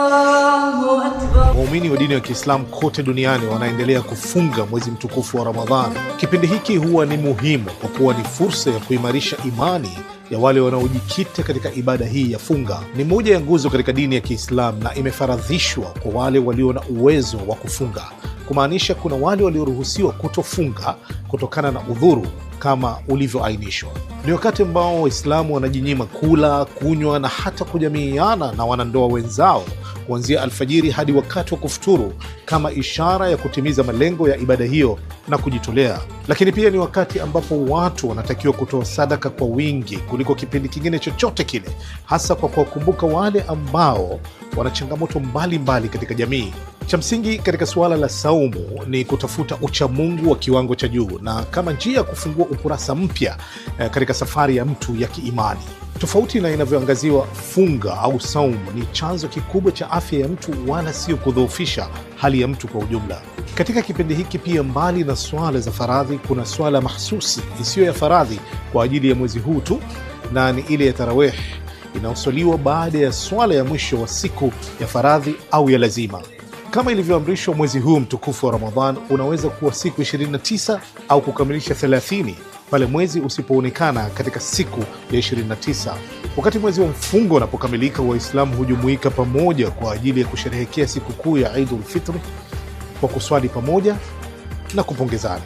Allahu akbar. Waumini wa dini ya Kiislamu kote duniani wanaendelea kufunga mwezi mtukufu wa Ramadhan. Kipindi hiki huwa ni muhimu kwa kuwa ni fursa ya kuimarisha imani ya wale wanaojikita katika ibada hii ya funga. Ni moja ya nguzo katika dini ya Kiislamu na imefaradhishwa kwa wale walio na uwezo wa kufunga, kumaanisha kuna wale walioruhusiwa kutofunga kutokana na udhuru kama ulivyoainishwa. Ni wakati ambao Waislamu wanajinyima kula, kunywa na hata kujamiiana na wanandoa wenzao kuanzia alfajiri hadi wakati wa kufuturu kama ishara ya kutimiza malengo ya ibada hiyo na kujitolea. Lakini pia ni wakati ambapo watu wanatakiwa kutoa sadaka kwa wingi kuliko kipindi kingine chochote kile, hasa kwa kuwakumbuka wale ambao wana changamoto mbalimbali katika jamii. Cha msingi katika suala la saumu ni kutafuta uchamungu wa kiwango cha juu na kama njia ya kufungua ukurasa mpya katika safari ya mtu ya kiimani. Tofauti na inavyoangaziwa, funga au saumu ni chanzo kikubwa cha afya ya mtu, wala sio kudhoofisha hali ya mtu kwa ujumla. Katika kipindi hiki pia, mbali na swala za faradhi, kuna swala mahsusi isiyo ya faradhi kwa ajili ya mwezi huu tu, na ni ile ya tarawih inayoswaliwa baada ya swala ya mwisho wa siku ya faradhi au ya lazima. Kama ilivyoamrishwa, mwezi huu mtukufu wa Ramadhan unaweza kuwa siku 29 au kukamilisha 30 pale mwezi usipoonekana katika siku ya 29. Wakati mwezi wa mfungo unapokamilika, Waislamu hujumuika pamoja kwa ajili ya kusherehekea sikukuu ya Idul Fitri kwa kuswali pamoja na kupongezana.